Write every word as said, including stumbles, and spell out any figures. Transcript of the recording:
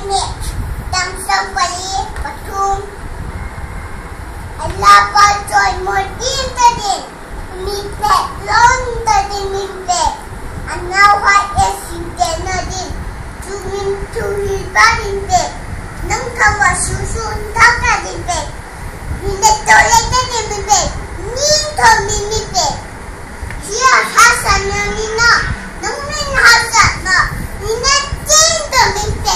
Ni, dang sawm pali pathum. A la pa chawimawi ding ta ding, mi pek lawm ta ding mi pek. A nauhai e sin te na ding, chu min chu hi ba ding pek. Nang kha ma su su ta ka ding pek. Mi ne to le ta ding mi pek. Ning to mi mi pek. Sia hasa na ni na, nang min hasa na, mi ne tin to mi pek.